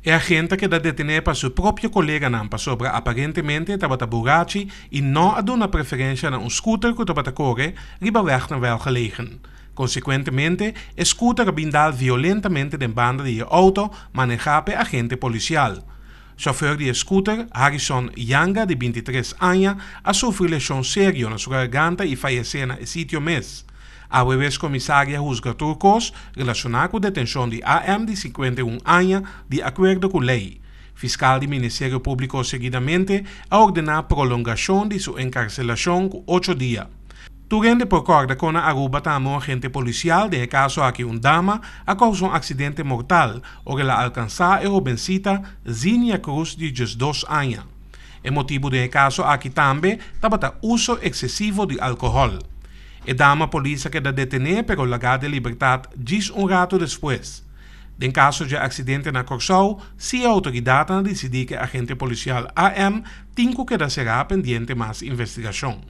E agente a keda detene pa su propio coleganan pasobra aparentemente tabata burachi y no a duna preferencia na un scooter cu tabata core riba weg na Welgelegen. Consecuentemente, e scooter a bin dal violentamente den banda di e auto maneha p'e agente policial. Chauffeur di e scooter, Harrison Yanga di 23 aña, a sufri lesion serio na su garganta y fayece na e sitio mes. Awe comisario a husga tur cos relaciona cu detencion di AM di 51 aña di acuerdo cu ley. Fiscal di Ministerio Publico seguidamente a ordena prolongacion di su encarcelacion cu 8 dia. Tur hende por corda con na Aruba tambe un agente policial, den e caso aki un dama, a causa un accidente mortal ora el a alcansa e hobencita Zinia Cruz di 12 aña. E motibo den e caso aki tambe tabata uso excesivo di alcohol. E dama polis a keda detene pero laga den libertad djis un rato despues. Den caso di accidente na Corsou, si autoridad a dicidi cu agente policial AM tin cu keda sera pendiente mas investigacion.